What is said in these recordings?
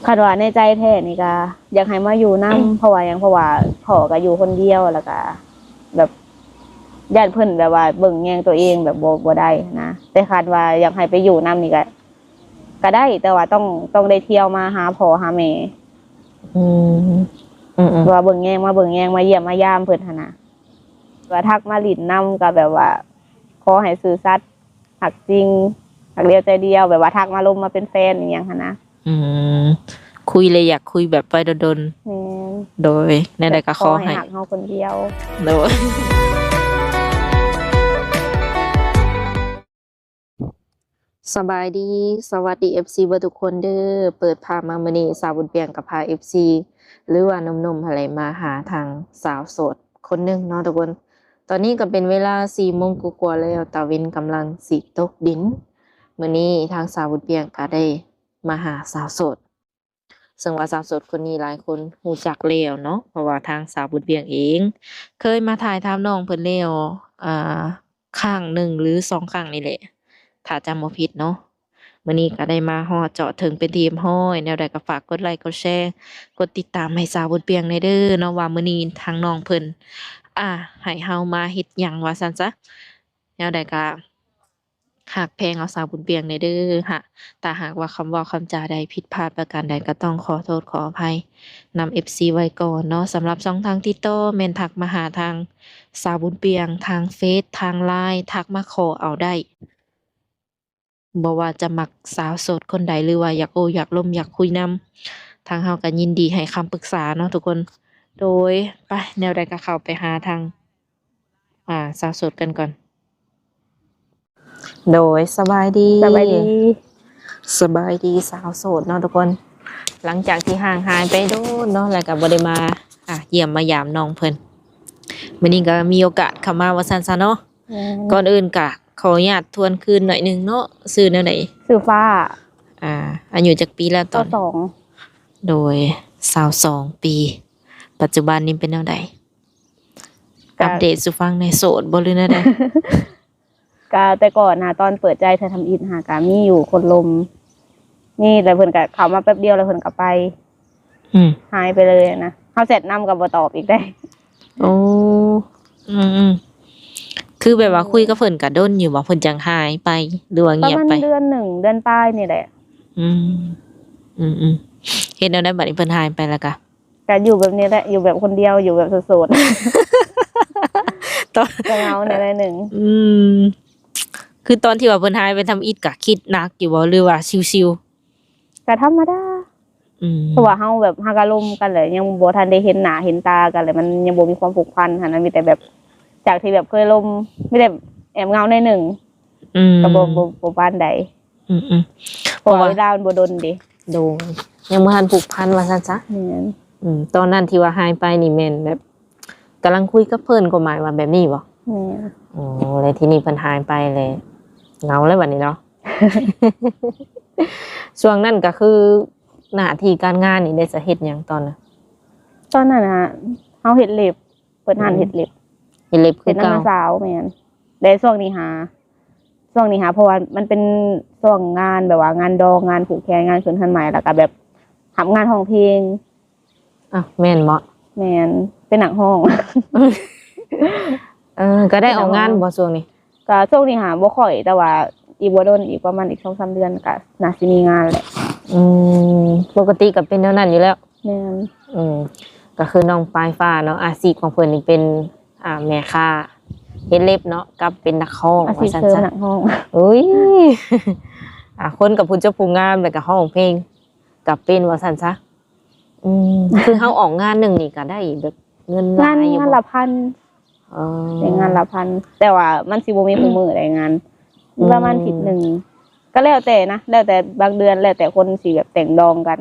ຄັນວ່າໃນໃຈແທ້ນີ້ກະຢາກໃຫ້ມາຢູ່ນຳ ເພາະວ່າຫຍັງ ເພາະວ່າພໍ່ກະຢູ່ຄົນດຽວ ແລ້ວກະແບບຢ້ານເພິ່ນແບບວ່າເບິ່ງແຍງຕົວເອງແບບບໍ່ ບໍ່ໄດ້ນະ. ແຕ່ຄັນວ່າຢາກໃຫ້ໄປຢູ່ນຳນີ້ກະ ກະໄດ້ ແຕ່ວ່າຕ້ອງ ຕ້ອງໄດ້ທ່ຽວມາຫາພໍ່ຫາແມ່ ອືມ ອືມໆ ວ່າເບິ່ງແຍງ ມາເບິ່ງແຍງ ມາຢ້ຽມມາຢາມເພິ່ນຫັ້ນນະ. ວ່າທັກມາຫຼິ້ນນຳກະແບບວ່າຂໍໃຫ້ຊື່ສັດ ຮັກຈິງ ຮັກດຽວໃຈດຽວ ແບບວ່າທັກມາລົມມາເປັນແຟນອີ່ຫຍັງຫັ້ນນະ. ອືມ ຄຸຍເລີຍ ຢາກຄຸຍແບບໄປດົນໆ. ແມ່ນ ໂດຍ ແນວໃດກະຂໍໃຫ້ ແບບຂໍໃຫ້ຮັກເຮົາຄົນດຽວ. ໂດຍ ສະບາຍດີ ສະຫວັດດີ ເອັຟຊີ ເບິດທຸກຄົນເດີ. ເປີດພາບມາມື້ນີ້ ສາວບຸນປຽງກະພາ ເອັຟຊີ ຫຼືວ່າໜຸ່ມໆຫັ້ນແຫຼະ ມາຫາທາງສາວໂສດຄົນໜຶ່ງເນາະທຸກຄົນ. ຕອນນີ້ກະເປັນເວລາສີ່ໂມງກວ່າໆແລ້ວ ຕາເວັນກຳລັງຊິຕົກດິນ. ມື້ນີ້ທາງສາວບຸນປຽງກະໄດ້ມາຫາສາວໂສດ ເຊິ່ງວ່າສາວໂສດຄົນນີ້ຫຼາຍຄົນຮູ້ຈັກແລ້ວເນາະ ເພາະວ່າທາງສາວບຸນປຽງເອງເຄີຍມາຖ່າຍທຳນ້ອງເພິ່ນແລ້ວ ອ່າ ຄັ້ງໜຶ່ງຫຼືສອງຄັ້ງນີ້ແຫຼະ ຖ້າຈຳບໍ່ຜິດເນາະ. ມື້ນີ້ກະໄດ້ມາຮອດເຈາະເຖິງເປັນທີ່ຮຽບຮ້ອຍ. ແນວໃດກະຝາກກົດໄລກົດແຊ ກົດຕິດຕາມໃຫ້ສາວບຸນປຽງແດ່ເດີເນາະ ວ່າມື້ນີ້ທາງນ້ອງເພິ່ນ ອ່າ ໃຫ້ເຮົາມາເຮັດຫຍັງວ່າຊັ້ນຊະ. ແນວໃດກະ ຮັກແພງເອົາສາວບຸນປຽງແດ່ເດີ. ຫາ ຖ້າຫາກວ່າຄຳເວົ້າຄຳຈາໃດຜິດພາດປະການໃດ ກະຕ້ອງຂໍໂທດຂໍອະໄພນຳ ເອັຟຊີ ໄວ້ກ່ອນເນາະ. ສຳລັບຊ່ອງທາງຕິດຕໍ່ແມ່ນທັກມາຫາທາງສາວບຸນປຽງ ທາງເຟສ ທາງລາຍ ທັກມາຂໍເອົາໄດ້ ບໍ່ວ່າຈະມັກສາວໂສດຄົນໃດ ຫຼືວ່າຢາກໂອ້ຢາກລົມຢາກຄຸຍນຳ ທາງເຮົາກະຍິນດີໃຫ້ຄຳປຶກສາເນາະທຸກຄົນ. ໂດຍ ໄປ ແນວໃດກະເຂົ້າໄປຫາທາງ ອ່າ ສາວໂສດກັນກ່ອນ. ໂດຍ ສະບາຍດີ ສະບາຍດີ ສະບາຍດີສາວໂສດເນາະທຸກຄົນ. ຫຼັງຈາກທີ່ຫ່າງຫາຍໄປໂດນເນາະ ແລ້ວກະບໍ່ໄດ້ມາ ອ່າ ຢ້ຽມມາຢາມນ້ອງເພິ່ນ ມື້ນີ້ກະມີໂອກາດເຂົ້າມາວ່າຊັ້ນຊະເນາະ. ແມ່ນ ກ່ອນອື່ນກະຂໍອະນຸຍາດທວນຄືນໜ້ອຍໜຶ່ງເນາະ ຊື່ແນວໃດ? ຊື່ຟ້າ. ອ່າ ອາຍຸຈັກປີແລ້ວຕອນ? ຊາວສອງ. ໂດຍ ຊາວສອງປີ. ປັດຈຸບັນນີ້ເປັນແນວໃດ? ກະ ອັບເດດສູ່ຟັງແດ່ ໂສດບໍ່ ຫຼືແນວໃດ? ກະແຕ່ກ່ອນນະ ຕອນເປີດໃຈເທື່ອທຳອິດຫາກະມີຢູ່ຄົນລົມ ມີ ແລ້ວເພິ່ນກະເຂົ້າມາແປັບດຽວແລ້ວເພິ່ນກະໄປ ອືມ ຫາຍໄປເລີຍນະ. ເຮົາແຊັດນຳກະບໍ່ຕອບອີກເດ້. ໂອ້ ອືມໆ ຄືແບບວ່າຄຸຍກັບເພິ່ນກະດົນຢູ່ບໍ່ ເພິ່ນຈັ່ງຫາຍໄປ ຫຼືວ່າງຽບໄປ? ປະມານເດືອນໜຶ່ງ ເດືອນປາຍນີ້ແຫຼະ. ອືມ ອືມໆ ເຮັດແນວໃດບັດນີ້ ເພິ່ນຫາຍໄປແລ້ວກະ? ກະຢູ່ແບບນີ້ແຫຼະ ຢູ່ແບບຄົນດຽວ ຢູ່ແບບໂສດໆ ຕອນ ກະເຫງົາແດ່ໜ້ອຍໜຶ່ງ. ອືມ ຄືຕອນທີ່ວ່າເພິ່ນຫາຍໄປທຳອິດກະຄິດໜັກຢູ່ບໍ່ ຫຼືວ່າຊິວໆ? ກະທຳມະດາ. ອືມ ເພາະວ່າເຮົາແບບຫາກະລົມກັນແຫຼະ ຍັງບໍ່ທັນໄດ້ເຫັນໜ້າເຫັນຕາກັນແຫຼະ ມັນຍັງບໍ່ມີຄວາມຜູກພັນຫັ້ນນະ. ມີແຕ່ແບບ ຈາກທີ່ແບບເຄີຍລົມ ມີແຕ່ແອບເຫງົາໜ້ອຍໜຶ່ງ. ອືມ ກະບໍ່ ບໍ່ ບໍ່ປານໃດ. ອືມໆ ເພາະວ່າ ເພາະວ່າເວລາມັນບໍ່ດົນເດ. ໂດຍ ຍັງບໍ່ທັນຜູກພັນວ່າຊັ້ນຊະ. ແມ່ນ. ອືມ ຕອນນັ້ນທີ່ວ່າຫາຍໄປນີ້ແມ່ນແບບກຳລັງຄຸຍກັບເພິ່ນ ຄວາມໝາຍວ່າແບບນີ້ບໍ່? ແມ່ນ. ໂອ້ ແລ້ວທີນີ້ເພິ່ນຫາຍໄປແລ້ວ ເຫງົາແລ້ວບັດນີ້ເນາະ. ຊ່ວງນັ້ນກະຄືໜ້າທີ່ການງານນີ້ໄດ້ສະເຮັດຫຍັງຕອນນັ້ນ? ຕອນນັ້ນນະ ເຮົາເຮັດເລັບ ເປີດຮ້ານເຮັດເລັບ. ອືມ ເຮັດເລັບຄືເກົ່າ. ເປັນນາງສາວ. ແມ່ນ. ແຕ່ຊ່ວງນີ້ຫາ ຊ່ວງນີ້ຫາ ເພາະວ່າມັນເປັນຊ່ວງງານແບບວ່າງານດອງ ງານຜູກແຂນ ງານຂຶ້ນເຮືອນໃໝ່ ແລ້ວກະແບບຮັບງານຮ້ອງເພງ. ອ້າວ ແມ່ນບໍ່? ແມ່ນ ເປັນນັກຮ້ອງ. ເອີ ກະໄດ້ອອກງານບໍ່ຊ່ວງນີ້? ກະຊ່ວງນີ້ຫາບໍ່ຄ່ອຍ ແຕ່ວ່າອີກບໍ່ດົນ ອີກປະມານອີກສອງສາມເດືອນກະໜ້າຊິມີງານແຫຼະ. ອືມ ປົກກະຕິກະເປັນແນວນັ້ນຢູ່ແລ້ວ. ແມ່ນ. ອືມ ກະຄືນ້ອງປາຍຟ້າເນາະ ອາຊີບຂອງເພິ່ນນີ້ເປັນ ອ່າ ແມ່ຄ້າເຮັດເລັບເນາະ ກັບເປັນນັກຮ້ອງ ອາຊີບເສີມ ວ່າຊັ້ນຊະ ນັກຮ້ອງ. ໂອ້ຍ ອ່າ ຄົນກະຜູ້ຈົບຜູ້ງາມ ແລ້ວກະຮ້ອງເພງກະເປັນວ່າຊັ້ນຊະ. ອືມ ຄືເຮົາອອກງານໜຶ່ງນີ້ກະໄດ້ແບບເງິນຫຼາຍຢູ່ບໍ່? ງານ ງານລະພັນ. ອໍ ໄດ້ງານລະພັນ ແຕ່ວ່າມັນຊິບໍ່ມີ ອືມ ຄູ່ມື້ໄດ້ງານ ອືມ ປະມານທິດໜຶ່ງ ກະແລ້ວແຕ່ນະ ແລ້ວແຕ່ບາງເດືອນ ແລ້ວແຕ່ຄົນຊິແບບແຕ່ງດອງກັນ.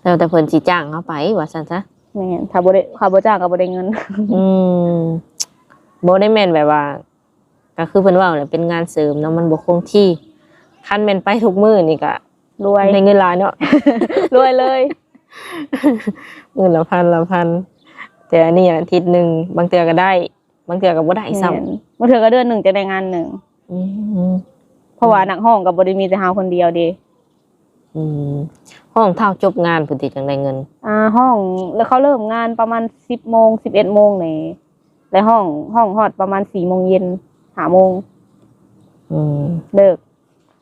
ແລ້ວແຕ່ເພິ່ນຊິຈ້າງເຮົາໄປວ່າຊັ້ນຊະ. ແມ່ນ ຖ້າບໍ່ໄດ້ ຖ້າບໍ່ຈ້າງກະບໍ່ໄດ້ເງິນ. ອືມ ບໍ່ໄດ້ແມ່ນແບບວ່າ ກະຄືເພິ່ນເວົ້າແຫຼະ ເປັນງານເສີມເນາະ ມັນບໍ່ຄົງທີ່. ຄັນແມ່ນໄປທຸກມື້ນີ້ກະລວຍ ໄດ້ເງິນຫຼາຍເນາະ ລວຍເລີຍ ມື້ລະພັນລະພັນ. ແຕ່ອັນນີ້ອາທິດໜຶ່ງ ບາງເທື່ອກະໄດ້ ບາງເທື່ອກະບໍ່ໄດ້ຊ້ຳ. ແມ່ນ ບາງເທື່ອກະເດືອນໜຶ່ງຈະໄດ້ງານໜຶ່ງ. ອືມ ເພາະວ່າ ອືມ ນັກຮ້ອງກະບໍ່ໄດ້ມີແຕ່ເຮົາຄົນດຽວເດ. ອືມ ຮ້ອງທ້າວຈົບງານພຸ້ນຕິ ຈັ່ງໄດ້ເງິນ? ອ່າ ຮ້ອງ ແລ້ວເຂົາເລີ່ມງານປະມານສິບໂມງ ສິບເອັດໂມງນີ້ ແລ້ວຮ້ອງ ຮ້ອງຮອດປະມານສີ່ໂມງເຢັນ ຫ້າໂມງ ອືມ ເລີກ.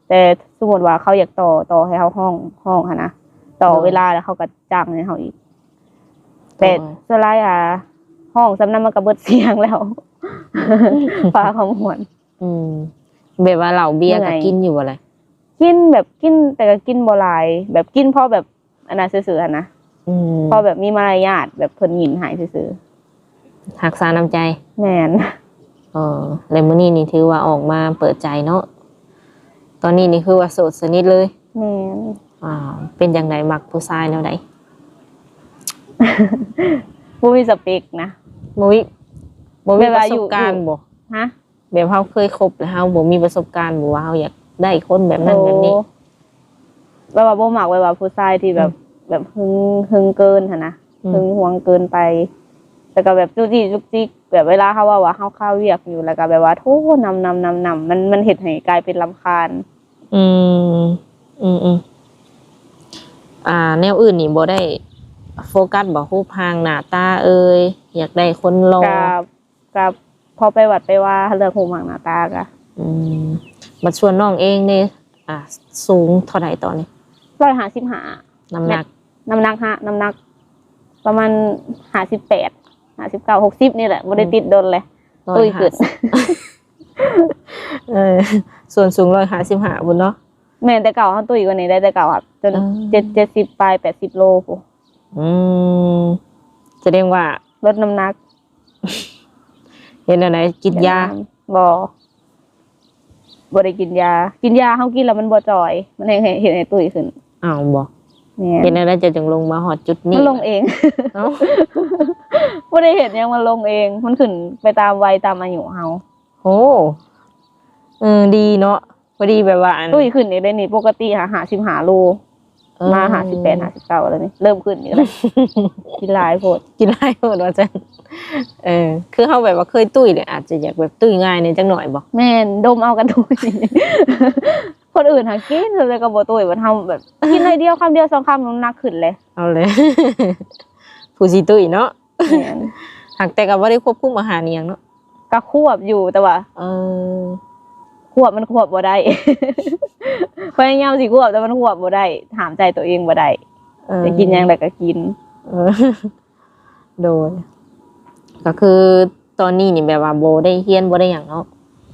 ແຕ່ສົມມຸດວ່າເຂົາຢາກຕໍ່ ຕໍ່ໃຫ້ເຮົາຮ້ອງ ຮ້ອງຫັ້ນນະ ຕໍ່ ໂດຍ ເວລາ ແລ້ວເຂົາກໍຈ້າງໃຫ້ເຮົາອີກ. ແຕ່ ໂດຍ ສ່ວນຫຼາຍ ອ່າ ຮ້ອງສ່ຳນັ້ນມັນກໍເບິດສຽງແລ້ວ ພາເຂົາມ່ວນ. ອືມ ແບບວ່າເຫຼົ້າເບຍ ເມື່ອຍ ກໍກິນຢູ່ບໍ່ລະ? ກິນ ແບບກິນ ແຕ່ກໍກິນບໍ່ຫຼາຍ ແບບກິນພໍແບບ ອັນນັ້ນຊື່ໆຫັ້ນນະ. ອືມ ພໍແບບມີມາລະຍາດ ແບບເພິ່ນຍິນໃຫ້ຊື່ໆ ຮັກສານ້ຳໃຈ. ແມ່ນ. ເອີ ແລ້ວມື້ນີ້ນີ້ຖືວ່າອອກມາເປີດໃຈເນາະ. ຕອນນີ້ນີ້ຄືວ່າໂສດສະໜິດເລີຍ. ແມ່ນ. ອ່າ ເປັນຈັ່ງໃດ ມັກຜູ້ຊາຍແນວໃດ? ບໍ່ມີສະເປັກນະ. ບໍ່ມີ ບໍ່ມີປະສົບການບໍ່? ຮະ? ແບບເຮົາເຄີຍຄົບແລ້ວ ເຮົາບໍ່ມີປະສົບການບໍ່ ວ່າເຮົາຢາກໄດ້ຄົນແບບນັ້ນແບບນີ້? ໂອ້ ແບບວ່າບໍ່ມັກ ແບບວ່າຜູ້ຊາຍທີ່ແບບ ອືມ ແບບຫຶງ ຫຶງເກີນຫັ້ນນະ. ອືມ ຫຶງຫວງເກີນໄປ ແລ້ວກໍແບບຈຸກຈິກຈຸກຈິກ ແບບເວລາເຮົາເວົ້າວ່າເຮົາຄາວຽກຢູ່ ແລ້ວກໍແບບວ່າໂທນຳໆໆໆ ມັນ ມັນເຮັດໃຫ້ກາຍເປັນລຳຄານ. ອືມ ອືມໆ ອ່າ ແນວອື່ນນີ້ບໍ່ໄດ້ໂຟກັສບໍ່? ຮູບຮ່າງໜ້າຕາເອີຍ ຢາກໄດ້ຄົນຫຼໍ່? ກໍ ກໍພໍໄປວັດໄປວາ ເລື່ອງຮູບຮ່າງໜ້າຕາກະ. ອືມ ບັດສ່ວນນ້ອງເອງເດ ອ່າ ສູງເທົ່າໃດຕອນນີ້? ຮ້ອຍຫ້າສິບຫ້າ. ນ້ຳໜັກ? ນ້ຳໜັກ ຮະ ນ້ຳໜັກປະມານຫ້າສິບແປດ ຫ້າສິບເກົ້າ ຫົກສິບນີ້ແຫຼະ ບໍ່ໄດ້ຕິດດົນເລີຍ. ຕຸ້ຍຂຶ້ນ. ເອີ ສ່ວນສູງຮ້ອຍຫ້າສິບຫ້າພຸ້ນເນາະ. ແມ່ນ ແຕ່ເກົ່າເຮົາຕຸ້ຍກວ່ານີ້ໄດ໋ ແຕ່ເກົ່າ ຈົນ ເອີ ເຈັດ ເຈັດສິບປາຍ ແປດສິບໂລພຸ້ນ. ອືມ ສະແດງວ່າ ລົດນ້ຳໜັກ. ເຮັດແນວໃດ? ກິນຢາ? ບໍ່ ບໍ່ໄດ້ກິນຢາ. ກິນຢາ ເຮົາກິນແລ້ວມັນບໍ່ຈ່ອຍ ມັນແຮ່ງເຮັດໃຫ້ຕຸ້ຍຂຶ້ນ. ອ້າວ ບໍ່? ແມ່ນ. ເຮັດແນວໃດເຈົ້າຈຶ່ງລົງມາຮອດຈຸດນີ້? ມັນລົງເອງ. ເອົ້າ ບໍ່ໄດ້ເຮັດຫຍັງ ມັນລົງເອງ ມັນຂຶ້ນໄປຕາມໄວຕາມອາຍຸເຮົາ. ໂອ້ ເອີ ດີເນາະ. ພໍດີແບບວ່າອັນ ຕຸ້ຍຂຶ້ນອີກເດ້ນີ້ ປົກກະຕິຫາຫ້າສິບຫ້າໂລ ເອີ ມາຫ້າສິບແປດ ຫ້າສິບເກົ້າແລ້ວນີ້ ເລີ່ມຂຶ້ນອີກແລ້ວ. ກິນຫຼາຍໂພດ ກິນຫຼາຍໂພດວ່າຊັ້ນ. ເອີ ຄືເຮົາແບບວ່າເຄີຍຕຸ້ຍເລີຍ ອາດຈະຢາກແບບຕຸ້ຍງ່າຍແດ່ຈັກໜ້ອຍບໍ່? ແມ່ນ ດົມເອົາກັນຕຸ້ຍ. ຄົນອື່ນຫາກິນ ສ່ວນໃຫຍ່ກໍບໍ່ຕຸ້ຍ ບັດເຮົາແບບກິນໜ້ອຍດຽວ ຄຳດຽວສອງຄຳ ນ້ຳໜັກຂຶ້ນເລີຍ. ເອົາເລີຍ ຜູ້ຊິຕຸ້ຍເນາະ. ແມ່ນ. ຫາກແຕ່ກໍບໍ່ໄດ້ຄວບຄຸມອາຫານອີ່ຫຍັງເນາະ? ກໍຄວບຢູ່ ແຕ່ວ່າ ເອີ ຄວບມັນຄວບບໍ່ໄດ້. ພະຍາຍາມຊິຄວບ ແຕ່ມັນຄວບບໍ່ໄດ້ ຫ້າມໃຈຕົວເອງບໍ່ໄດ້. ເອີ ຢາກກິນຫຍັງໃດກໍກິນ. ເອີ ໂດຍ. ກໍຄືຕອນນີ້ນີ້ແບບວ່າບໍ່ໄດ້ຮຽນ ບໍ່ໄດ້ຫຍັງເນາະ?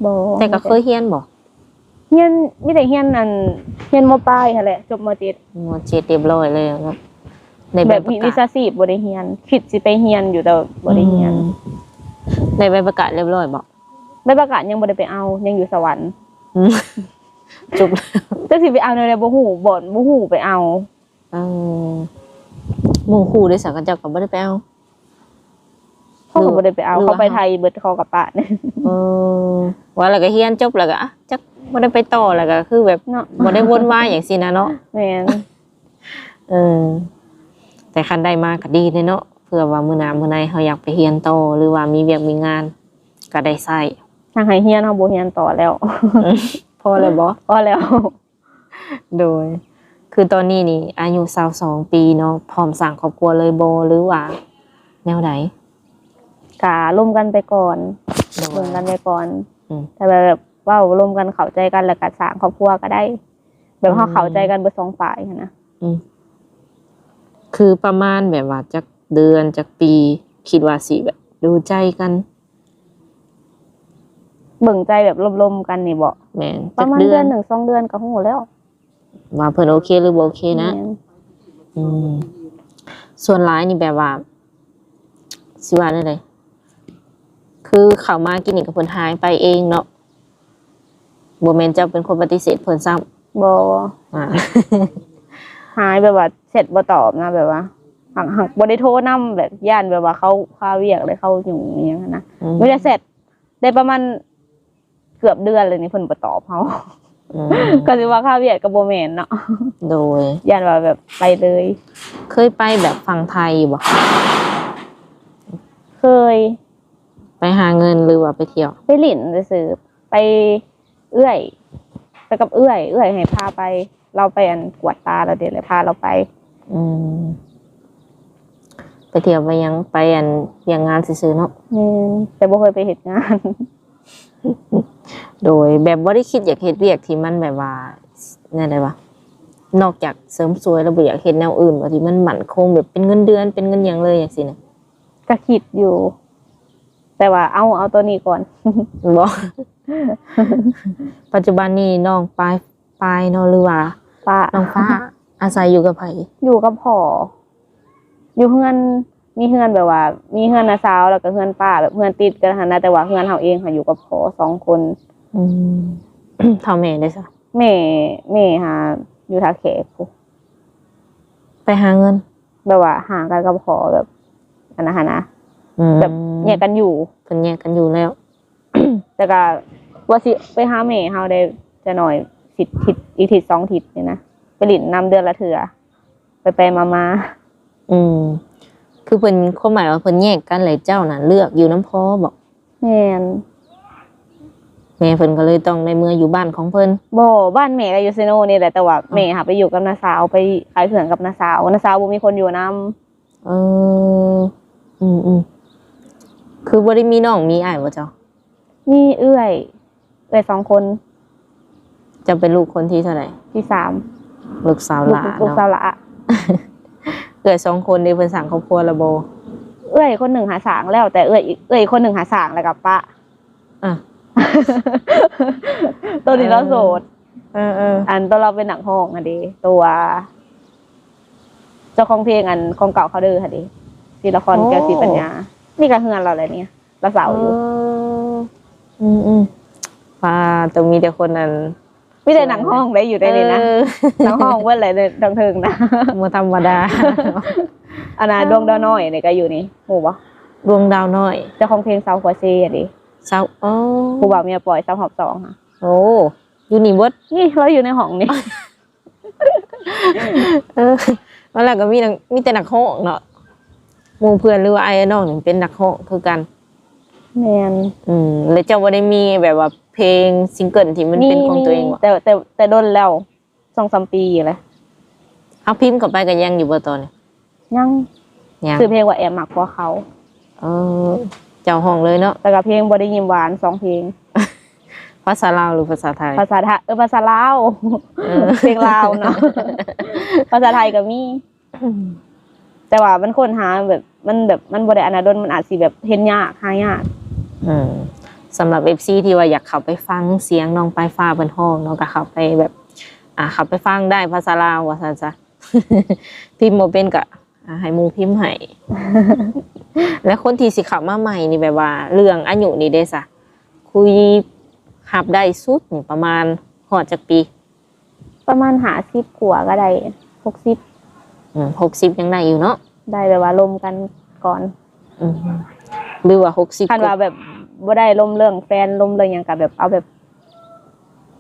ບໍ່. ແຕ່ກໍເຄີຍຮຽນບໍ່? ຮຽນ ມີແຕ່ຮຽນອັນ ຮຽນ ມ.ປາຍຫັ້ນແຫຼະ ຈົບ ມ.ເຈັດ ມ.ເຈັດ ຮຽບຮ້ອຍແລ້ວເນາະ. ໄດ້ໃບປະກາດ ແບບວິ ວິຊາຊີບບໍ່ໄດ້ຮຽນ ຄິດຊິໄປຮຽນຢູ່ ແຕ່ບໍ່ໄດ້ຮຽນ. ອືມ ໄດ້ໃບປະກາດຮຽບຮ້ອຍບໍ່? ໃບປະກາດຍັງບໍ່ໄດ້ໄປເອົາ ຍັງຢູ່ສະຫວັນ. ອືມ ຈົບແລ້ວ ຈັກຊິໄປເອົາແນວໃດ ບໍ່ຮູ້ບ່ອນ ບໍ່ຮູ້ໄປເອົາ. ເອີ ໝູ່ຄູ່ເດ ສາ ເຂົາເຈົ້າກໍບໍ່ໄດ້ໄປເອົາ? ເຂົາກໍບໍ່ໄດ້ໄປເອົາ ຫຼືວ່າ ເຂົາໄປໄທເບິດ ເຂົາກໍປະ. ເອີ ວ່າແລ້ວກໍຮຽນຈົບແລ້ວກໍ ອະ ຈັກບໍ່ໄດ້ໄປຕໍ່ ແລ້ວກໍຄືແບບ ເນາະ ບໍ່ໄດ້ວົນວາຍຫຍັງຊີ້ນະເນາະ. ແມ່ນ. ເອີ ແຕ່ຄັນໄດ້ມາກໍດີເດ້ເນາະ ເພື່ອວ່າມື້ໜ້າມື້ໃນເຮົາຢາກໄປຮຽນຕໍ່ ຫຼືວ່າມີວຽກມີງານກໍໄດ້ໃຊ້. ທາງໃຫ້ຮຽນເຮົາບໍ່ຮຽນຕໍ່ແລ້ວ. ພໍແລ້ວບໍ່? ພໍແລ້ວ. ໂດຍ ຄືຕອນນີ້ນີ້ອາຍຸຊາວສອງປີເນາະ ພ້ອມສ້າງຄອບຄົວເລີຍບໍ່ ຫຼືວ່າແນວໃດ? ກະລົມກັນໄປກ່ອນ. ໂດຍ ລົມກັນໄປກ່ອນ. ອືມ ຖ້າແບບເວົ້າລົມກັນເຂົ້າໃຈກັນ ແລ້ວກະສ້າງຄອບຄົວກໍໄດ້ ແບບເຮົາ ອືມ ເຂົ້າໃຈກັນເບິດສອງຝ່າຍຫັ້ນນະ. ອືມ ຄືປະມານແບບວ່າຈັກເດືອນຈັກປີ ຄິດວ່າຊິແບບດູໃຈກັນ? ເບິ່ງໃຈແບບລົມໆກັນນີ້ເບາະ? ແມ່ນ ປະມານເດືອນໜຶ່ງສອງເດືອນກໍຮູ້ແລ້ວ ວ່າເພິ່ນໂອເຄຫຼືບໍ່ໂອເຄນະ. ແມ່ນ. ອືມ ສ່ວນຫຼາຍນີ້ແບບວ່າ ຊິວ່າແນວໃດ ຄືເຂົ້າມາກິນນີ້ກໍເພິ່ນຫາຍໄປເອງເນາະ ບໍ່ແມ່ນເຈົ້າເປັນຄົນປະຕິເສດເພິ່ນຊ້ຳ? ບໍ່. ອ່າ ຫາຍແບບວ່າແຊັດບໍ່ຕອບນະ ແບບວ່າ ຫາກ ຫາກບໍ່ໄດ້ໂທນຳ ແບບຢ້ານແບບວ່າເຂົາຄາວຽກ ຫຼືເຂົາຫຍຸ້ງອີ່ຫຍັງຫັ້ນນະ. ອືມ ມີແຕ່ແຊັດ ໄດ້ປະມານເກືອບເດືອນແລ້ວນີ້ ເພິ່ນບໍ່ຕອບເຮົາ. ອືມ ກໍຊິວ່າຄາວຽກກໍບໍ່ແມ່ນເນາະ. ໂດຍ ຢ້ານວ່າແບບໄປເລີຍ. ເຄີຍໄປແບບຝັ່ງໄທຢູ່ບໍ່? ເຄີຍ. ໄປຫາເງິນ ຫຼືວ່າໄປທ່ຽວ? ໄປຫຼິ້ນຊື່ໆ ໄປ ເອື້ອຍ ໄປກັບເອື້ອຍ ເອື້ອຍໃຫ້ພາໄປ. ລາວໄປອັນກວດຕາແລ້ວເດ້ ແລ້ວພາລາວໄປ. ອືມ ໄປທ່ຽວໄປຫຍັງ ໄປອັນວຽກງານຊື່ໆເນາະ. ແມ່ນ ແຕ່ບໍ່ເຄີຍໄປເຮັດງານ. ໂດຍ ແບບບໍ່ໄດ້ຄິດຢາກເຮັດວຽກທີ່ມັນແບບວ່າ ແນວໃດວະ ນອກຈາກເສີມສວຍແລ້ວ ບໍ່ຢາກເຮັດແນວອື່ນບໍ່ ທີ່ມັນໝັ້ນຄົງ ແບບເປັນເງິນເດືອນ ເປັນເງິນຫຍັງເລີຍຈັ່ງຊີ້ນະ? ກະຄິດຢູ່ ແຕ່ວ່າເອົາ ເອົາໂຕນີ້ກ່ອນ. ບໍ່ ປັດຈຸບັນນີ້ນ້ອງປາຍ ປາຍເນາະ ຫຼືວ່າ ປ້າ ນ້ອງຟ້າ ອາໄສຢູ່ກັບໃຜ? ຢູ່ກັບພໍ່ ຢູ່ເຮືອນ ມີເຮືອນແບບວ່າ ມີເຮືອນນ້າສາວ ແລ້ວກໍເຮືອນປ້າ ແບບເຮືອນຕິດກັນຫັ້ນນະ ແຕ່ວ່າເຮືອນເຮົາເອງຫັ້ນຢູ່ກັບພໍ່ສອງຄົນ. ອືມ ເຖົ້າແມ່ເດ້ຊະ? ແມ່ ແມ່ຫາຢູ່ທ່າແຂກພຸ້ນ ໄປຫາເງິນ ແບບວ່າຫາກັນກັບພໍ່ ແບບອັນນັ້ນຫັ້ນນະ. ອືມ ແບບແຍກກັນຢູ່ ເພິ່ນແຍກກັນຢູ່ແລ້ວ. ແຕ່ກະວ່າຊິໄປຫາແມ່ເຮົາໄດ້ຈັກໜ້ອຍ ທິດ ທິດ ອີກທິດສອງທິດນີ້ນະ ໄປຫຼິ້ນນຳເດືອນລະເທື່ອ ໄປໆມາໆ. ອືມ ຄືເພິ່ນ ຄວາມໝາຍວ່າເພິ່ນແຍກກັນ ແລ້ວເຈົ້ານະເລືອກຢູ່ນຳພໍ່ບໍ? ແມ່ນ ແມ່ເພິ່ນກໍເລີຍຕ້ອງໄດ້ເມືອຢູ່ບ້ານຂອງເພິ່ນ. ບໍ່ ບ້ານແມ່ກໍຢູ່ເຊໂນນີ້ແຫຼະ ແຕ່ວ່າ ອືມ ແມ່ຫາໄປຢູ່ກັບນ້າສາວ ໄປຂາຍເຄື່ອງກັບນ້າສາວ ນ້າສາວບໍ່ມີຄົນຢູ່ນຳ. ເອີ ອືມໆ ຄືບໍ່ໄດ້ມີນ້ອງມີອ້າຍບໍ່ເຈົ້າ? ມີເອື້ອຍ ເອື້ອຍສອງຄົນ. ເຈົ້າເປັນລູກຄົນທີເທົ່າໃດ? ທີສາມ. ລູກສາວຫຼ້າເນາະ ລູກສາວຫຼ້າ. ເອື້ອຍສອງຄົນນີ້ເພິ່ນສ້າງຄອບຄົວແລ້ວບໍ່? ເອື້ອຍຄົນໜຶ່ງຫາສ້າງແລ້ວ ແຕ່ເອື້ອຍອີກ ເອື້ອຍຄົນໜຶ່ງຫາສ້າງແລ້ວກໍປະ. ອ່ະ ໂຕນີ້ລາວໂສດ. ເອີໆ ອັນໂຕລາວເປັນນັກຮ້ອງຫັ້ນເດ ໂຕວ່າເຈົ້າຂອງເພງອັນຂອງເກົ່າເຂົາເດີຫັ້ນເດ ສີລະຄອນ ແກ້ວສີປັນຍາ. ນີ້ກໍເຮືອນລາວແຫຼະນີ້ ລາວເຊົ່າຢູ່. ເອີ ອືມໆ ວ່າຕ້ອງມີແຕ່ຄົນອັນ ມີແຕ່ນັກຮ້ອງໄດ້ຢູ່ໃນນີ້ນະ. ເອີ ນັກຮ້ອງເບິດແຫຼະ ທາງເທິງນະ ບໍ່ທຳມະດາ. ອັນນ່າ ດວງດາວນ້ອຍນີ້ກໍຢູ່ນີ້ ຮູ້ບໍ່? ດວງດາວນ້ອຍ ເຈົ້າຂອງເພງຊາວຫົວເຊຫັ້ນເດ. ຊາວ ໂອ້ ຜູ້ບ່າວເມຍປອຍ ຊາວຮອບສອງ. ໂອ້ ຢູ່ນີ້ເບິດ ນີ້ລາວຢູ່ໃນຫ້ອງນີ້. ເອີ ວ່າແລ້ວກໍມີນັກ ມີແຕ່ນັກຮ້ອງເນາະ ໝູ່ເພື່ອນ ຫຼືວ່າອ້າຍນ້ອງນີ້ເປັນນັກຮ້ອງຄືກັນ. ແມ່ນ. ອືມ ແລ້ວເຈົ້າບໍ່ໄດ້ມີແບບວ່າເພງ single ທີ່ມັນເປັນຂອງຕົວເອງບໍ່? ມີ ແຕ່ ແຕ່ ແຕ່ດົນແລ້ວ ສອງສາມປີແລ້ວ. ເອົາ ພິມເຂົ້າໄປກໍຍັງຢູ່ບໍ່ຕອນນີ້? ຍັງ ຍັງ. ຊື່ເພງວ່າແອບມັກຜົວເຂົາ. ເອີ ເຈົ້າຮ້ອງເລີຍເນາະ. ແລ້ວກໍເພງບໍ່ໄດ້ຍິ້ມຫວານ ສອງເພງ. ພາສາລາວ ຫຼື ພາສາໄທ? ພາສາໄທ ເອີ ພາສາລາວ. ເອີ ເພງລາວເນາະ ພາສາໄທກໍມີ ແຕ່ວ່າມັນຄົ້ນຫາແບບ ມັນແບບ ມັນບໍ່ໄດ້ອັນນັ້ນດົນ ມັນອາດຊິແບບເຫັນຍາກ ຫາຍາກ. ອືມ ສຳລັບ ເອັຟຊີ ທີ່ວ່າຢາກເຂົ້າໄປຟັງສຽງນ້ອງປາຍຟ້າເພິ່ນຮ້ອງເນາະ ກໍເຂົ້າໄປແບບ ອ່າ ເຂົ້າໄປຟັງໄດ້ພາສາລາວວ່າຊັ້ນຊະ. ພິມບໍ່ເປັນກໍ ອ່າ ໃຫ້ໝູ່ພິມໃຫ້. ແລ້ວຄົນທີ່ຊິເຂົ້າມາໃໝ່ນີ້ ແບບວ່າເລື່ອງອາຍຸນີ້ເດ້ຊະ ຄຸຍຮັບໄດ້ສຸດນີ້ປະມານຮອດຈັກປີ? ປະມານຫ້າສິບກວ່າກໍໄດ້ ຫົກສິບ. ອືມ ຫົກສິບຍັງໄດ້ຢູ່ເນາະ. ໄດ້ ແບບວ່າລົມກັນກ່ອນ. ອືມ ຫຼືວ່າຫົກສິບ ຄັນວ່າແບບບໍ່ໄດ້ລົມເລື່ອງແຟນ ລົມເລື່ອງຫຍັງ ກໍແບບເອົາແບບ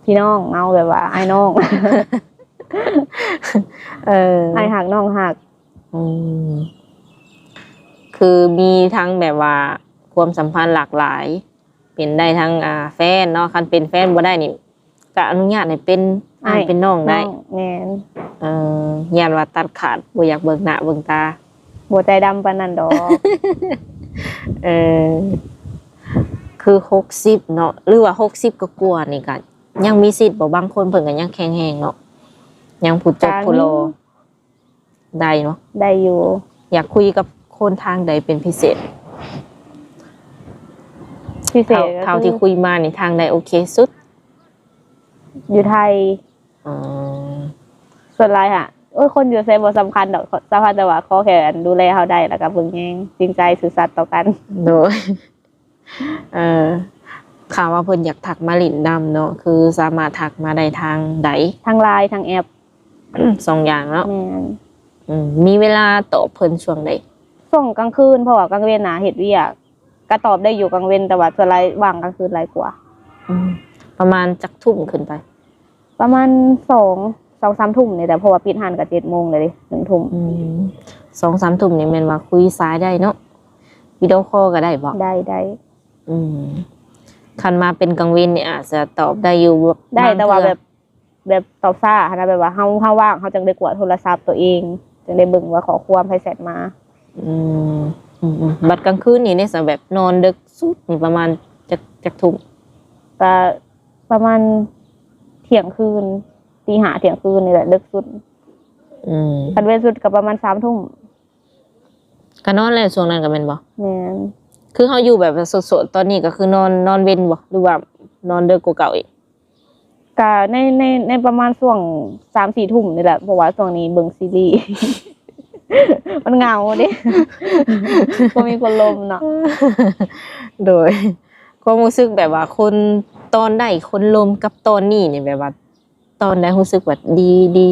ພີ່ນ້ອງ ເອົາແບບວ່າອ້າຍນ້ອງ. ເອີ ອ້າຍຮັກນ້ອງຮັກ. ອືມ ຄືມີທັງແບບວ່າຄວາມສຳພັນຫຼາກຫຼາຍ ເປັນໄດ້ທັງ ອ່າ ແຟນເນາະ ຄັນເປັນແຟນບໍ່ໄດ້ນີ້ ກໍອະນຸຍາດໃຫ້ເປັນອ້າຍເປັນນ້ອງໄດ້. ນ້ອງ ແມ່ນ. ເອີ ຢ້ານວ່າຕັດຂາດ ບໍ່ຢາກເບິ່ງໜ້າເບິ່ງຕາ. ບໍ່ໃຈດຳປານນັ້ນດອກ. ເອີ ຄືຫົກສິບເນາະ ຫຼືວ່າຫົກສິບກວ່າໆນີ້ ກໍຍັງມີສິດບໍ່? ບາງຄົນເພິ່ນກໍຍັງແຂງແຮງເນາະ ຍັງຜູ້ຈົບຜູ້ຫຼໍ່. ໄດ້ເນາະ ໄດ້ຢູ່. ຢາກຄຸຍກັບຄົນທາງໃດເປັນພິເສດ? ພິເສດ ເທົ່າ ເທົ່າທີ່ຄຸຍມານີ້ ທາງໃດໂອເຄສຸດ? ຢູ່ໄທ. ອໍ ສ່ວນຫຼາຍຫະ ໂອ້ຍ ຄົນຢູ່ໃສບໍ່ສຳຄັນດອກ ສຳຄັນແຕ່ວ່າຂໍແຄ່ ອັນ ດູແລເຮົາໄດ້ ແລ້ວກໍເບິ່ງແຍງຈິງໃຈຊື່ສັດຕໍ່ກັນ. ໂດຍ. ເອີ ຖ້າວ່າເພິ່ນຢາກທັກມາຫຼິ້ນນຳເນາະ ຄືສາມາດທັກມາໄດ້ທາງໃດ? ທາງ LINE ທາງແອັບ. ສອງຢ່າງເນາະ. ແມ່ນ. ອືມ ມີເວລາຕອບເພິ່ນຊ່ວງໃດ? ຊ່ວງກາງຄືນ ເພາະວ່າກາງເວັນນະເຮັດວຽກ ກໍຕອບໄດ້ຢູ່ກາງເວັນ ແຕ່ວ່າສ່ວນຫຼາຍວ່າງກາງຄືນຫຼາຍກວ່າ. ອືມ ປະມານຈັກທຸ່ມຂຶ້ນໄປ? ປະມານສອງ ສອງສາມທຸ່ມນີ້ແຫຼະ ເພາະວ່າປິດຮ້ານກໍເຈັດໂມງແລ້ວເດ້ ໜຶ່ງທຸ່ມ. ອືມ ສອງສາມທຸ່ມນີ້ແມ່ນວ່າຄຸຍສາຍໄດ້ເນາະ ວິດີໂອຄໍກໍໄດ້ບໍ? ໄດ້ ໄດ້. ອືມ ຄັນມາເປັນກາງເວັນນີ້ອາດຈະຕອບໄດ້ຢູ່ ໄດ້ ບາງເທື່ອ ແຕ່ວ່າແບບ ແບບຕອບຊ້າຫັ້ນນະ ແບບວ່າເຮົາ ເຮົາວ່າງ ເຮົາຈັ່ງໄດ້ກວດໂທລະສັບຕົວເອງ ຈັ່ງໄດ້ເບິ່ງວ່າຂໍ້ຄວາມໃຜແຊັດມາ. ອືມ ອືມໆ ບັດກາງຄືນນີ້ເດ ແບບນອນເດິກສຸດນີ້ປະມານຈັກ ຈັກທຸ່ມ? ກະປະມານທ່ຽງຄືນ ຕີຫ້າ ທ່ຽງຄືນນີ້ແຫຼະເດິກສຸດ. ອືມ ຄັນເວັນສຸດກໍປະມານສາມທຸ່ມ. ກໍນອນແລ້ວຊ່ວງນັ້ນກໍແມ່ນບໍ່? ແມ່ນ. ຄືເຮົາຢູ່ແບບໂສດໆ ຕອນນີ້ກໍຄືນອນ ນອນເວັນບໍ່ ຫຼືວ່ານອນເດິກກວ່າເກົ່າອີກ? ກະໃນ ໃນ ໃນປະມານຊ່ວງສາມສີ່ທຸ່ມນີ້ແຫຼະ ເພາະວ່າຊ່ວງນີ້ເບິ່ງຊີຣີ ມັນເຫງົາເດ້ ບໍ່ມີຄົນລົມເນາະ. ໂດຍ ຄວາມຮູ້ສຶກແບບວ່າຄົນ ຕອນໄດ້ຄົນລົມກັບຕອນນີ້ນີ້ ແບບວ່າຕອນໃດຮູ້ສຶກວ່າດີ ດີ?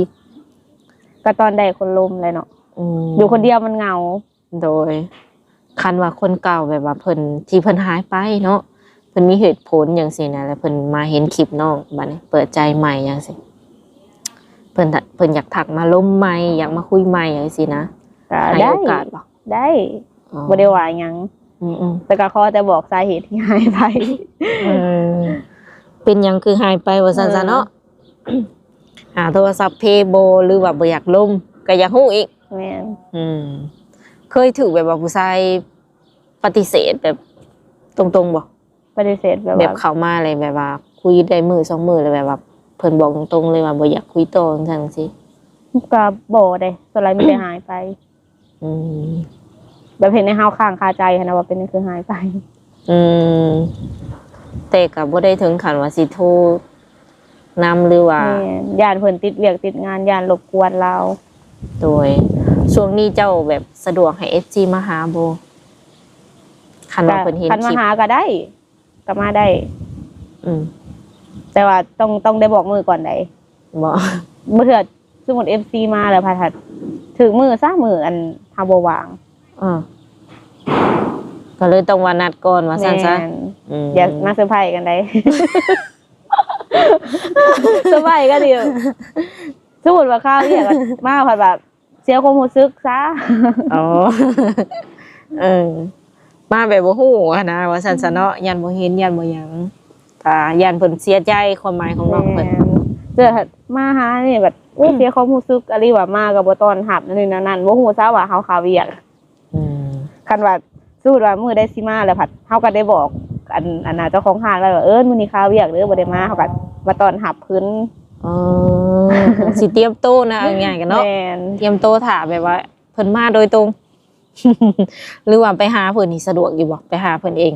ກໍຕອນໄດ້ຄົນລົມແຫຼະເນາະ. ອືມ ຢູ່ຄົນດຽວມັນເຫງົາ. ໂດຍ ຄັນວ່າຄົນເກົ່າແບບວ່າເພິ່ນ ທີ່ເພິ່ນຫາຍໄປເນາະ ເພິ່ນມີເຫດຜົນຫຍັງຊີ້ນະ ແລ້ວເພິ່ນມາເຫັນຄລິບນ້ອງ ບາດນີ້ເປີດໃຈໃໝ່ຫຍັງຊີ້ ເພິ່ນ ເພິ່ນຢາກທັກມາລົມໃໝ່ ຢາກມາຄຸຍໃໝ່ຫຍັງຊີ້ນະ ກໍໃຫ້ ໄດ້ ໂອກາດບໍ່? ໄດ້. ອໍ ບໍ່ໄດ້ວ່າຫຍັງ. ອືມໆ ແຕ່ກໍຂໍແຕ່ບອກສາເຫດທີ່ຫາຍໄປ. ເອີ ເປັນຫຍັງຄືຫາຍໄປວ່າຊັ້ນຊະເນາະ. ເອີ ຫາໂທລະສັບເພບໍ່ ຫຼືວ່າບໍ່ຢາກລົມ ກໍຢາກຮູ້ອີກ. ແມ່ນ. ອືມ ເຄີຍຖືກແບບວ່າຜູ້ຊາຍປະຕິເສດແບບຕົງໆບໍ່? ປະຕິເສດແບບ ແບບວ່າ ເຂົ້າມາແລ້ວແບບວ່າຄຸຍໄດ້ມື້ສອງມື້ ແລ້ວແບບວ່າເພິ່ນບອກຕົງໆເລີຍວ່າບໍ່ຢາກຄຸຍຕໍ່ ຈັ່ງຊັ້ນຈັ່ງຊີ້? ກໍບໍ່ເດ້ ສ່ວນຫຼາຍມີແຕ່ຫາຍໄປ. ອືມ ແບບເຮັດໃຫ້ເຮົາຄ້າງຄາໃຈຫັ້ນນະ ວ່າເປັນຫຍັງຄືຫາຍໄປ. ອືມ ແຕ່ກໍບໍ່ໄດ້ເຖິງຂັ້ນວ່າຊິໂທນຳ ຫຼືວ່າ ແມ່ນ ຢ້ານເພິ່ນຕິດວຽກຕິດງານ ຢ້ານລົບກວນລາວ. ໂດຍ ຊ່ວງນີ້ເຈົ້າແບບສະດວກໃຫ້ເອັຟຊີມາຫາບໍ່? ຄັນວ່າເພິ່ນເຫັນ ຄັນມາຫາກໍໄດ້ ກໍມາໄດ້. ອືມ ແຕ່ວ່າຕ້ອງ ຕ້ອງໄດ້ບອກມື້ກ່ອນໃດ໋. ບໍ່ ບໍ່ເທື່ອ ສົມມຸດເອັຟຊີມາແລ້ວພັດ ຖືກມື້ຊະ ມື້ອັນເຮົາບໍ່ວ່າງ. ເອີ ກໍເລີຍຕ້ອງວ່ານັດກ່ອນວ່າຊັ້ນຊະ. ແມ່ນ. ອືມ ຢ່າມາເຊີໄພກັນໄດ໋ ເຊີໄພກັນອີກ. ສົມມຸດວ່າຄາວວຽກມາ ພັດວ່າເສຍຄວາມຮູ້ສຶກຊະ. ອໍ ເອີ ມາແບບບໍ່ຮູ້ຫັ້ນນະ ວ່າຊັ້ນຊະເນາະ. ອືມ ຢ້ານບໍ່ເຫັນ ຢ້ານບໍ່ຫຍັງ ກໍຢ້ານເພິ່ນເສຍໃຈ ຄວາມໝາຍຂອງນ້ອງເພິ່ນ. ແມ່ນ. ເທື່ອມາຫານີ້ບັດ ໂອ້ຍ ອືມ ເສຍຄວາມຮູ້ສຶກອີ່ຫຼີວ່າ ມາກໍບໍ່ຕ້ອນຮັບ ອັນນີ້ແນວນັ້ນ ບໍ່ຮູ້ຊະວ່າເຮົາຄາວຽກ. ອືມ ຄັນວ່າ ສົມມຸດວ່າມື້ໃດຊິມາແລ້ວພັດ ເຮົາກໍໄດ້ບອກ ອັນ ອັນນ່າ ເຈົ້າຂອງຮ້ານໄວ້ວ່າ ເອີ ມື້ນີ້ຄາວຽກເດີ ບໍ່ໄດ້ມາ ເຮົາກໍມາຕ້ອນຮັບເພິ່ນ. ອໍ ຊິຕຽມໂຕນະ ເອົາງ່າຍໆກັນເນາະ. ແມ່ນ. ຕຽມໂຕຖ້າແບບວ່າເພິ່ນມາໂດຍຕົງ ຫຼືວ່າໄປຫາເພິ່ນນີ້ສະດວກຢູ່ບໍ່? ໄປຫາເພິ່ນເອງ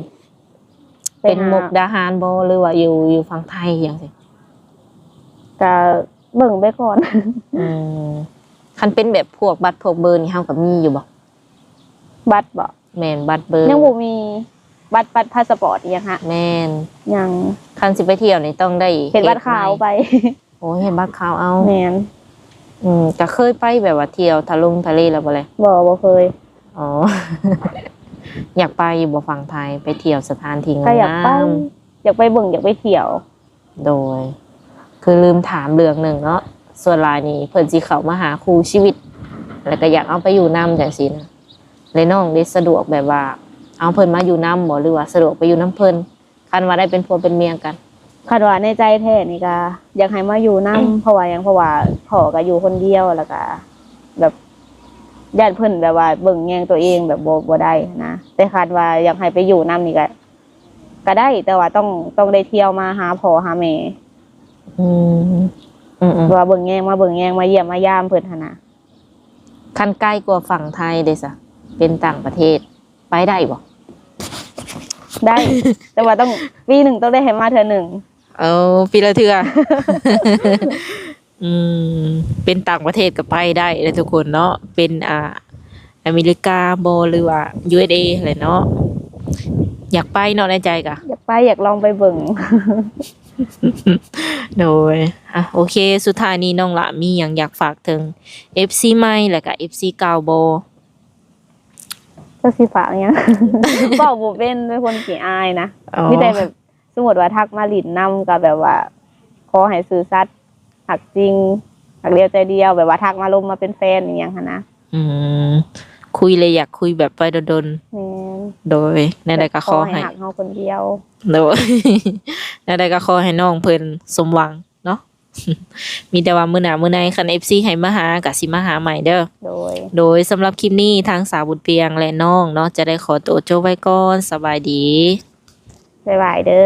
ໄປຫາ ເປັນມຸກດາຫານບໍ່ ຫຼືວ່າຢູ່ ຢູ່ຝັ່ງໄທຫຍັງຊີ້? ກະເບິ່ງໄປກ່ອນ. ອືມ ຄັນເປັນແບບພວກບັດພວກເບີນີ້ ເຮົາກໍມີຢູ່ບໍ່? ບັດບໍ? ແມ່ນ ບັດເບີ ຍັງບໍ່ມີ. ບັດ ບັດພາສະປອດອີ່ຫຍັງຫະ? ແມ່ນ ຍັງ. ຄັນຊິໄປທ່ຽວນີ້ຕ້ອງໄດ້ເຮັດບັດຂາວໄປ. ໂອ້ ເຮັດບັດຂາວເອົາ. ແມ່ນ. ອືມ ກໍເຄີຍໄປແບບວ່າທ່ຽວທະລົງທະເລແລ້ວບໍ່ແລ? ບໍ່ ບໍ່ເຄີຍ. ອໍ ຢາກໄປຢູ່ບໍ່ຝັ່ງໄທ ໄປທ່ຽວສະຖານທີ່ງາມ? ກໍຢາກໄປ ຢາກໄປເບິ່ງ ຢາກໄປທ່ຽວ. ໂດຍ ຄືລືມຖາມເລື່ອງໜຶ່ງເນາະ ສ່ວນຫຼາຍນີ້ເພິ່ນຊິເຂົ້າມາຫາຄູ່ຊີວິດ ແລ້ວກໍຢາກເອົາໄປຢູ່ນຳຈັ່ງຊີ້ນະ ແລະ ນ້ອງເດ ສະດວກແບບວ່າເອົາເພິ່ນມາຢູ່ນຳບໍ່ ຫຼືວ່າສະດວກໄປຢູ່ນຳເພິ່ນ ຄັນວ່າໄດ້ເປັນຜົວເປັນເມຍກັນ? ຄັນວ່າໃນໃຈແທ້ນີ້ກໍຢາກໃຫ້ມາຢູ່ນຳ. ເພາະວ່າຫຍັງ? ເພາະວ່າພໍ່ກໍຢູ່ຄົນດຽວ ແລ້ວກໍແບບຢ້ານເພິ່ນແບບວ່າເບິ່ງແຍງຕົວເອງແບບບໍ່ ບໍ່ໄດ້ນະ. ແຕ່ຄັນວ່າຢາກໃຫ້ໄປຢູ່ນຳນີ້ກໍ ກໍໄດ້ ແຕ່ວ່າຕ້ອງ ຕ້ອງໄດ້ທ່ຽວມາຫາພໍ່ຫາແມ່. ອືມ ອືມໆ ວ່າເບິ່ງແຍງ ມາເບິ່ງແຍງ ມາຢ້ຽມມາຢາມເພິ່ນຫັ້ນນະ. ຄັນໄກກວ່າຝັ່ງໄທເດຊະ ເປັນຕ່າງປະເທດ ໄປໄດ້ບໍ່? ໄດ້ ແຕ່ວ່າຕ້ອງ ປີໜຶ່ງຕ້ອງໄດ້ໃຫ້ມາເທື່ອໜຶ່ງ. ເອີ ປີລະເທື່ອ. ອືມ ເປັນຕ່າງປະເທດກໍໄປໄດ້ເດ້ທຸກຄົນເນາະ ເປັນ ອ່າ ອາເມລິກາບໍ ຫຼືວ່າ ຢູເອສເອ ແຫຼະເນາະ. ຢາກໄປເນາະ ໃນໃຈກະຢາກໄປ ຢາກລອງໄປເບິ່ງ. ໂດຍ ອ່ະ ໂອເຄ ສຸດທ້າຍນີ້ນ້ອງຫຼ້າມີຫຍັງຢາກຝາກເຖິງເອັຟຊີໃໝ່ ແລະກະເອັຟຊີເກົ່າບໍ່? ຈັກຊິຝາກຫຍັງ ເວົ້າບໍ່ເປັນ ເປັນຄົນຂີ້ອາຍນະ. ອໍ ມີແຕ່ແບບ ສົມມຸດວ່າທັກມາຫຼິ້ນນຳກໍແບບວ່າ ຂໍໃຫ້ຊື່ສັດ ຮັກຈິງ ຮັກດຽວໃຈດຽວ ແບບວ່າທັກມາລົມມາເປັນແຟນອີ່ຫຍັງຫັ້ນນະ. ອືມ ຄຸຍເລີຍ ຢາກຄຸຍແບບໄປດົນໆ. ແມ່ນ. ໂດຍ ແນວໃດກໍຂໍໃຫ້ ແບບຂໍໃຫ້ຮັກເຮົາຄົນດຽວ. ໂດຍ ແນວໃດກໍຂໍໃຫ້ນ້ອງເພິ່ນສົມຫວັງເນາະ. ມີແຕ່ວ່າມື້ໜ້າມື້ໃນ ຄັນເອັຟຊີໃຫ້ມາຫາ ກະຊິມາຫາໃໝ່ເດີ. ໂດຍ ໂດຍ ສຳລັບຄລິບນີ້ ທາງສາວບຸນພຽງ ແລະ ນ້ອງເນາະ ຈະໄດ້ຂໍໂຕຈົບໄວ້ກ່ອນ. ສະບາຍດີ ບາຍບາຍເດີ.